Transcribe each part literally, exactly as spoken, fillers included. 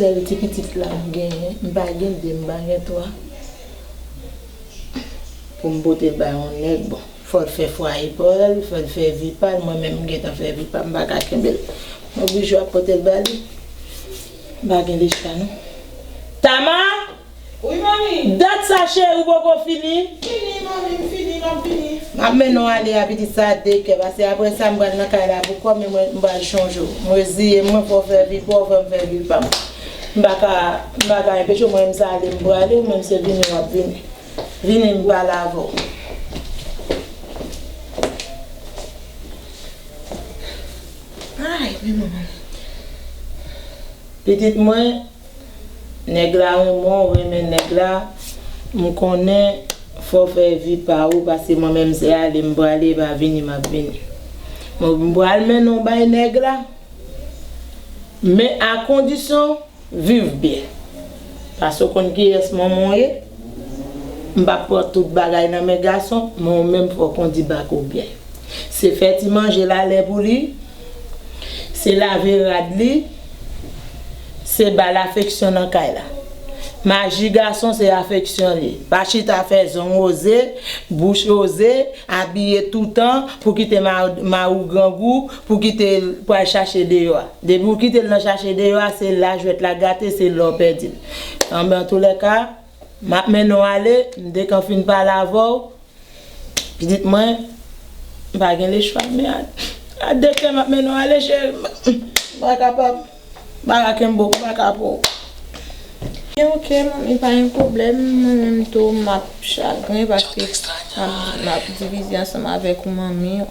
Ti pitit la m genyen, m pa gen de, m pa gen twa. Pou m pote l bay yon nèg, bon, fò l fè fwaye pa l, fò l fè vi pa l, mwen menm m gentan fè vi pa m, m pa ka kenbe l. M oblije ap pote l ba li. M pa gen lechwa non. Tama! Wi, manmi. Dat sa, cheri, ou poko fini? Fini, manmi, m fini, m ap vini. M ap mennen w ale a, pitit, sa de kè, paske apre sa, m pral nan kay la pou kò m, e mwen, m pral chonje w. M reziye m, mwen fè w fè vi pa w, fè m fè vi pa m. M pa ka, m pa ka enpeche w, mwen menm se ale m prale, ou menm se vini w ap vini. Vini m pale avè w. Ay, men manman. Pitit mwen, nèg la renmen w, renmen nèg la, m konnen fò w fè vi pa ou, paske mwen menm se ale m prale, e pa vini m ap vini. Mwen, m pral mennen w bay nèg la, men a kondisyon, viv byen. Paske w konn kiyès manman w ye. M p ap pran tout bagay nan men gason, men ou menm fò w kondi bak ou byen. Se fè ti manje lalè pou li, se lave rad li, se ba l afeksyon nan kay la. Maji gason se afeksyon li. Pa chita fè zong woze, bouch woze, abiye toutan pou kite ma-, mari w grangou, pou kite l pral chache deyò a. Depi w kite l nan chache deyò a, se la jwèt la gate, se la w pèdi l. Anben, antoulèka, m ap mennen w ale, m te kan fin pale avè w. Pitit mwen, m pa gen lechwa, men a, a de kè m ap mennen w ale, cheri. M pa kapab. M pa ka kenbe w, m pa ka pran w. Gen oke, manmi, pa gen pwoblèm. Mwen menm tou, m ap chagren paske m ap, m ap divize ansanm avèk ou, manmi.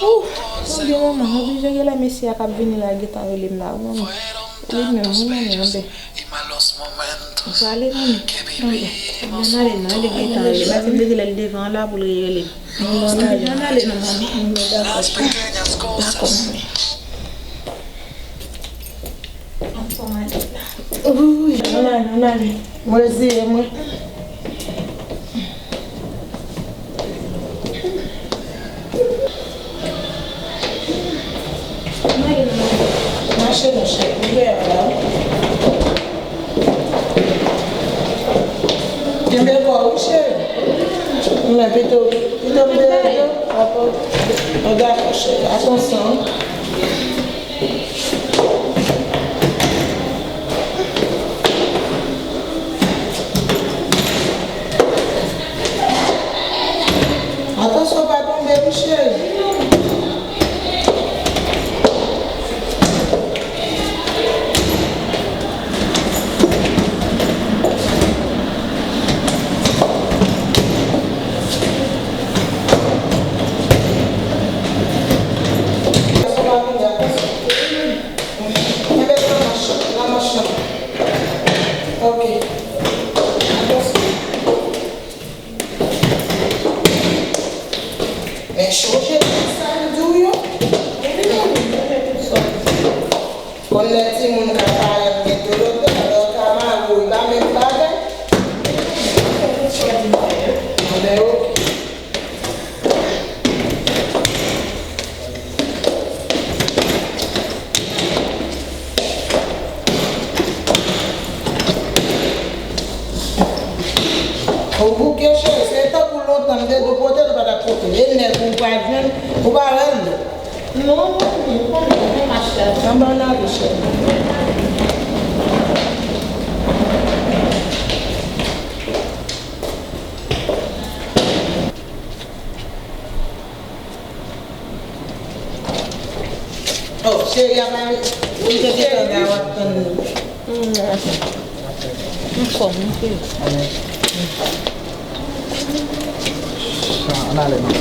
Ouf, mon Dye, manman, m oblije rele mesye a k ap vini la, gentan rele m la, wi, manman. Li menm, wi, manman, anben. M prale, manmi. Anben, ann ale non, li gentan rele m. Paske m te di lè l devan an la pou l rele m. Ann ale non, manmi. Dakò, manmi. Ann ale, ann ale. Mwen reziye mwen. Mache non, cheri. Ouvè a la. Kenbe kò w, wi, cheri. Men pito, pito m te rele w. Dakò, cheri. Atansyon. Atansyon, pa tonbe, wi, cheri. Atansyon, pa tonbe, atansyon. Kenbe nan manch, nan manch lan. Ok. Atansyon. Men chonje tout sa m di w yo. Konn lè timoun ka parèt gen dlo dlo, lè w ka mare w, e pa menm bagay. Anben, ok. Ou bouke, cheri, se tankou lontan m te di w pote l, ou pa t ap pote l. E nèg ou pa jwenn, ou pa wè l. Non, non, non, non, non, ma chère. Anba n ale, cheri. Oh, cheri, a pa vin. Ou te gentan la, w ap tann li. Anfòm, wi, cheri. Ann ale non.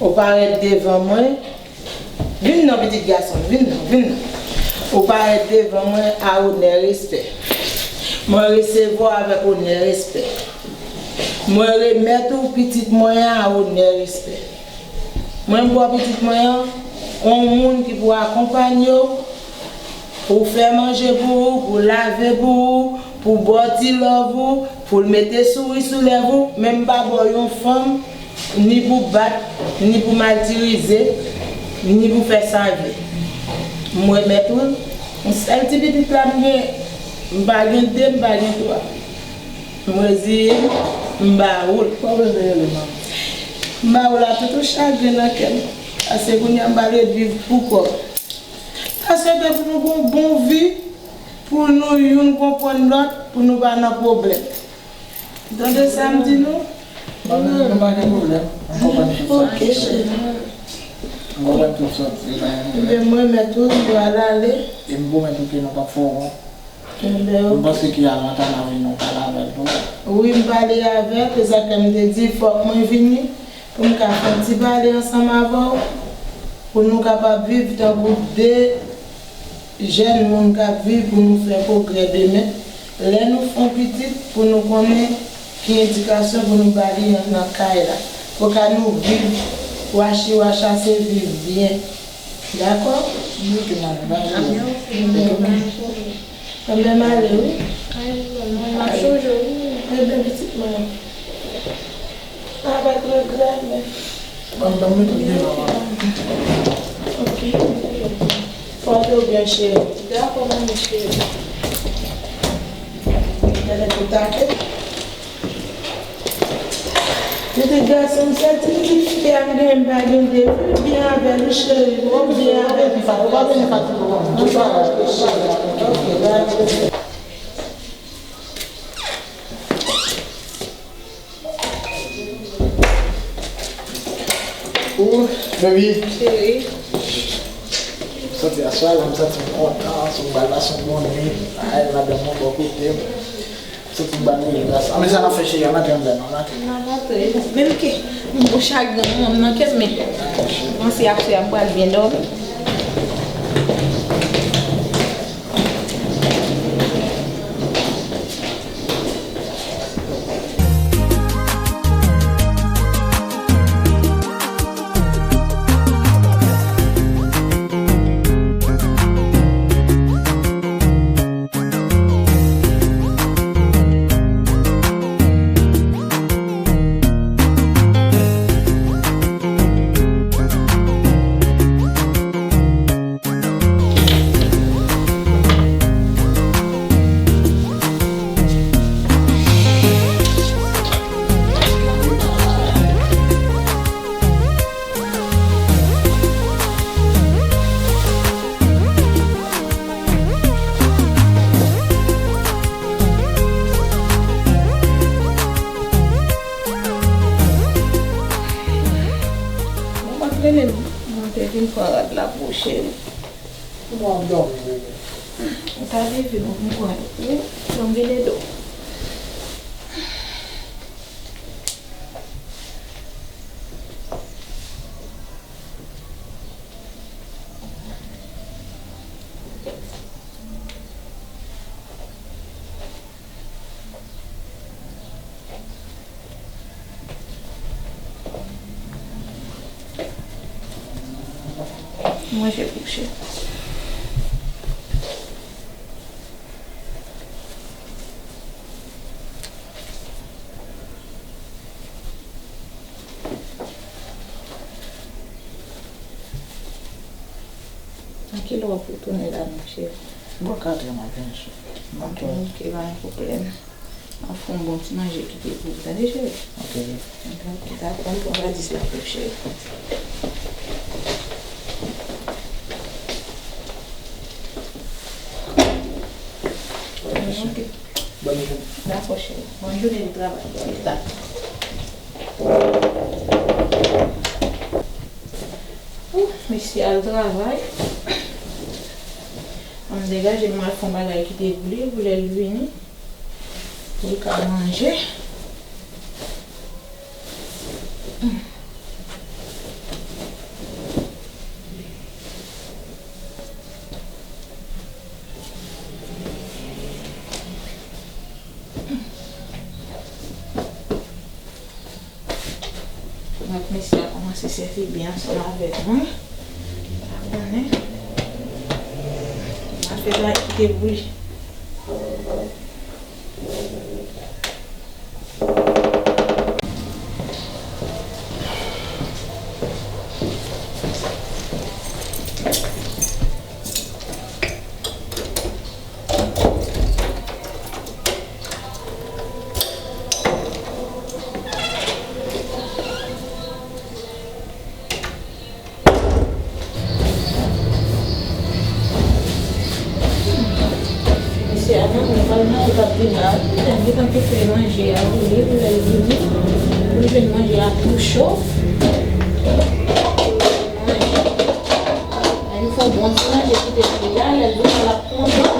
Ou parèt devan mwen. Vin non, pitit gason, vin non, vin non. Ou parèt devan mwen a onè, respè. Mwen resevwa w avèk onè, respè. Mwen remèt ou pitit mwen an a onè, respè. Mwen ba w pitit mwen an, yon moun ki pou akonpanye w, pou fè manje pou ou, pou lave pou ou, pou ba w ti love ou, pou l mete souri sou lèv ou, men m pa ba w yon fanm, ni pou bat, ni pou matirize, ni pou fè save. M remèt ou l, yon sèl ti pitit la m gen, m pa gen de, m pa gen twa. M reziye m, m ba ou l. Pa bezwen rele manmi. M ba ou l a tout chagren nan kè m. Paske kounye a m pa vle viv pou kò m. Paske pou nou gon bon vi, pou nou youn konprann lòt, pou nou pa nan pwoblèm. Tande sa m di nou? Manmi, nou pa gen pwoblèm. M konprann tout sa. Ok, cheri. M konprann tout sa. Ebyen, mwen remèt ou, m pral ale. E m pwomèt ou ke nou p ap fè w wont. Ebyen, ok. M panse ke avan ta nan vin nou pale avè l tou. Wi, m pale avè l, se sa k fè m te di fòk mwen vini pou m ka fè yon ti pale ansanm avè w, pou nou kapab viv tankou de jèn moun k ap viv pou nou fè pwogrè demen. Lè nou fè yon pitit, pou nou konnen ki edikasyon pou nou ba li nan kay la. Pou ka nou viv, wachi wacha se viv byen. Dakò? M rete nan men w. Ebyen, ok. Ebyen, m ale, wi. Ay, m ap sonje w, wi. Ebyen, pitit mwen. Sa pa t regrè, men. Ban m, ban m mete w devan. Ok. Pòte w byen, cheri. Dakò, manmi cheri. Tande tou take. Pitit gason m, sèl ti pitit fi a m gen, m pa gen de. Viv byen avè l, wi, cheri. Viv byen avè l. Ou pa bezwen fatige w, ou pa bezwen fatige w. Ok, dakò. Ooh, baby. Cheri. M santi aswè la, m santi m kontan, sou m pral pase yon bon nwit. Ay, madanm mwen bò kote m. M santi m pral rive gras. A, men sa n ap fè, cheri, ann antre anndan, non, ann antre. N ap antre. Menm ke m gon chagren, mwen, m nan kè m, men m panse apre a m pral byen dòmi. Mwen pa t rele m. Mwen te vin pran rad la pou ou, cheri. Mwen ap dòmi, bebe. Ou ta leve, mwen, mwen kwè. Wi, ban m vide do. Manje kouche. Nan kilè w ap retounen la, monchè? Bò katrè m ap vin sou. Ok, ok, pa gen pwoblèm. M ap fè yon bon ti manje kite pou ou, tande, cheri? Ok. Dakò, dakò, m pran valiz la pou ou, cheri. Ok. Bòn jounen. Dakò, cheri. Bòn jounen de travay. Dakò. Ooh, mesye al travay. An m degaje m al fè yon bagay kite pou li, pou lè l vini, pou l ka manje. Se sèvi byen ansanm avèk mwen. Sa konnen. M a fè bagay kite boule. Mesye, avan mwen pral manje, l ap vin la. Li gentan toufe manje a, wi, lè l vini. Pou l jwenn manje a tou cho. Pou l manje. Lè nou fè yon bon ti manje, kite l la, lè l vini, l ap kontan.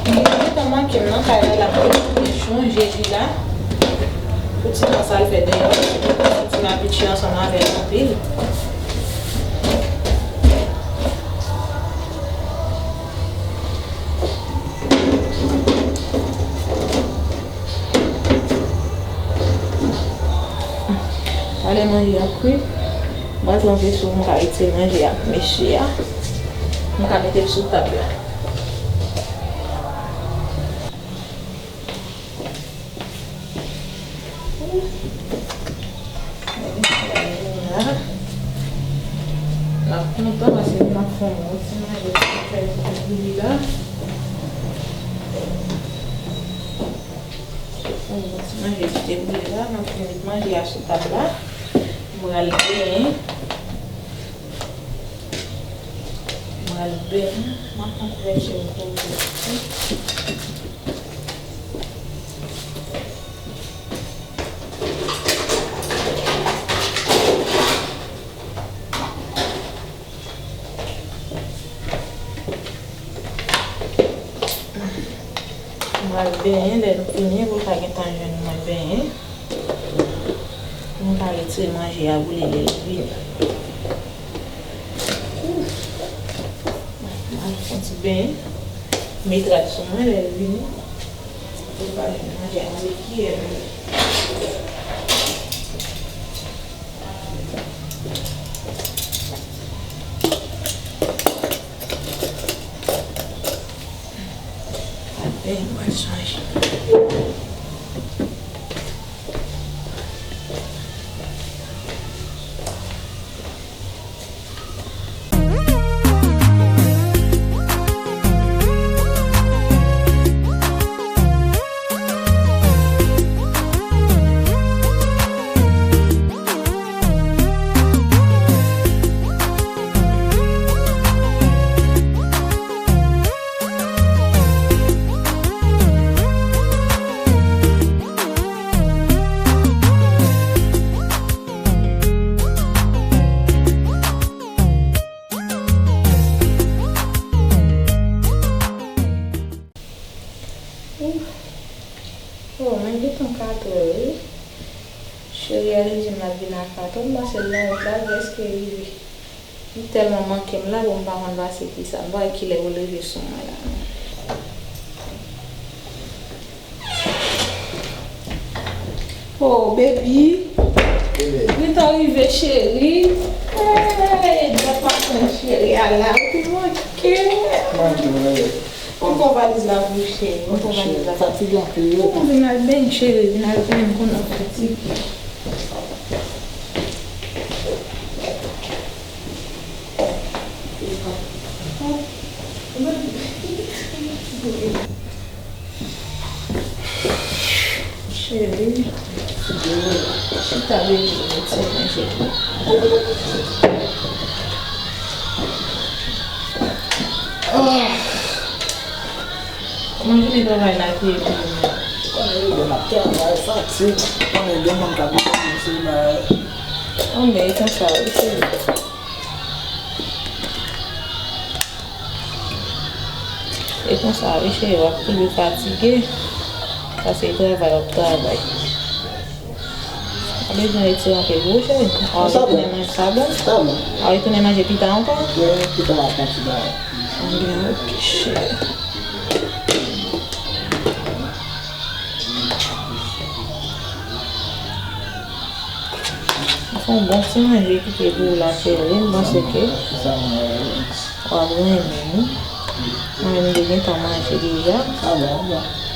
Li gentan manke m nan kay la, l ap vini, chonje li la. Pou ti tan sa l fè deyò, ti m abitye ansanm avè l anpil. Talè manje a kwi, m pral pran veso pou m ka retire manje a pou mesye a. M ka mete l sou tab la. M ap kontan paske m ap fè yon bon ti manje pou fè pou li la. Fè yon bon ti manje ki te boule la, m ap met manje a sou tab la. M pral benyen. M pral benyen. M ap pran kouvèti pou m. M pral benyen, lè nou fini, pou l ka gentan jwenn mwen benyen. Pou m ka retire manje a boule lè l vini. Ouf. M al fè yon ti benyen. Met rad sou mwen lè l vini. Pou l pa jwenn manje a boule kiyè l. Ape, mwen chanje. Ouf. Oh, men gentan katrè, wi. Cheri a li di m l ap vin a katrè, m panse l nan wout la, prèske rive. Li tèlman manke m la, bon, m pa konn pase kisa. M pa wè kilè pou l rive sou mwen la, non. Oh, baby. Gentan rive, cheri. Hey, dat maten cheri a la, ou te manke. Manke, wi. Mwen pran valiz la pou ou, cheri. Mwen pran valiz la. Fatige anpil, wi. Ou vin al benyen, cheri, vin al benyen, m konnen w fatige. Cheri, chita, baby, mete manje. Ah. Kòman jounen travay la te ye pou ou menm? Konnen yo gen ap travay, fatig. Konnen gen moun k ap depanse bagay. Anben, e konsa wi, cheri. E konsa wi, cheri, w ap toujou fatige. Sa se travay w ap travay. Pa bezwen retire anpil wi, cheri. A w retounen manje, sa bon? Sa bon. A w retounen manje pita ankò? Wi, pita m ap pran ti bagay. Anben, ok, cheri. Yon bon ti manje kite pou w la, cheri. M panse ke w ap renmen li. Mwen menm, m te gentan manje deja. Sa bon,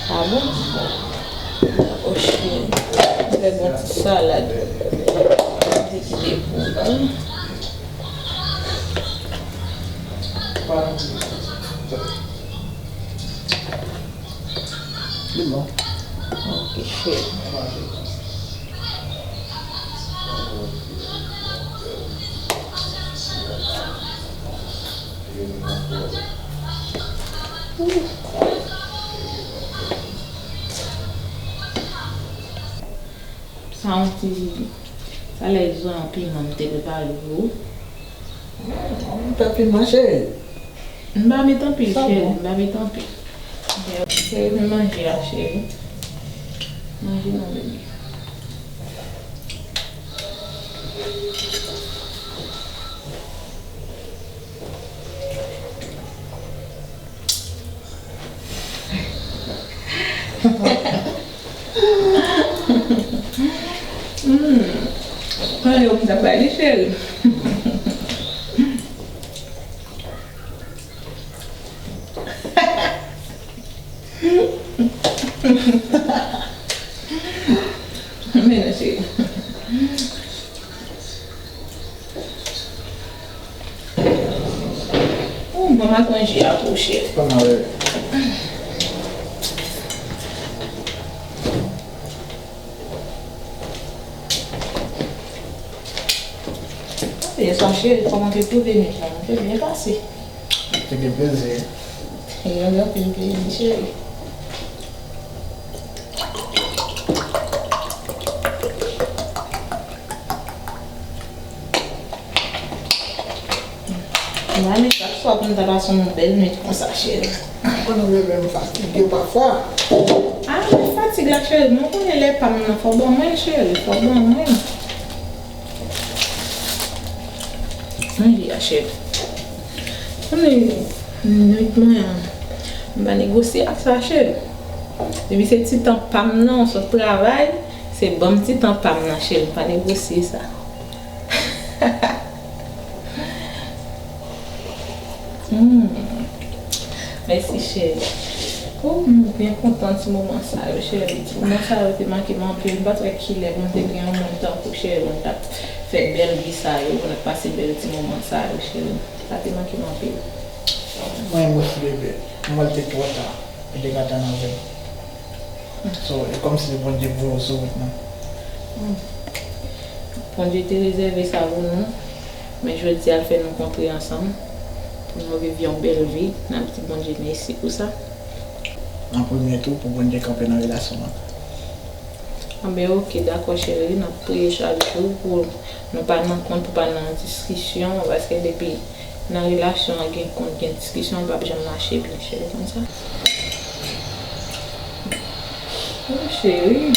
sa bon. Sa bon? Dakò, cheri. Fè bon ti salad. M te kite pou ou. Li bon. Ok, cheri. Sa yon ti, sa lè zonyon piman m te prepare pou ou. Ou pè piman, cheri? M pa met anpil, cheri, m pa met anpil. Cheri, men manje a, cheri. Manje non, bebe. Hmm. Pale w m ta pale, cheri. Men non, cheri. Ou bon, m a konje a pou cheri. Kòman w ye? Ye sa, cheri, kòman te twouve nwit lan? Te byen pase. Te gen plezi. Te gen anpil plezi, cheri. Mwen, chak swa pou m ta pase yon bèl nwit konsa, cheri. Konnen bebe, m fatige pafwa. Ah, men fatig la, cheri, mwen konnen lè pa m nan, fò ban mwen, cheri, fò ban mwen. Mwen di a, cheri. Konnen nwit mwen an, m pa negosye ak sa, cheri. Depi se ti tan pa m nan, w sot travay, se ban m ti tan pa m nan, cheri, m pa negosye sa. Hmm. Mèsi, cheri. Oh, m byen kontan ti moman sa yo, cheri. Ti moman sa yo te manke m anpil. M pa t wè kilè pou m te gen yon moun tankou cheri, pou n t ap fè bèl vi sa yo, pou n ap pase bèl ti moman sa yo, cheri. Sa te manke m anpil. Mwen osi, bebe. M wè l te twò ta. Li te ka tann avè m. So, e kòmsi se Bondye k voye w sou wout mwen. Hmm. Bondye te rezève sa pou nou. Men jodi a, l fè nou kontre ansanm. Pou nou viv yon bèl vi. N ap di Bondye mèsi pou sa. An premye tou, pou Bondye kanpe nan relasyon an. Anben, oke, dakò, cheri. N ap priye chak jou pou nou pa nan kont, pou pa nan diskisyon. Paske depi nan relasyon an, gen kont, gen diskisyon, l p ap janm mache byen, cheri, konn sa. Oh, cheri.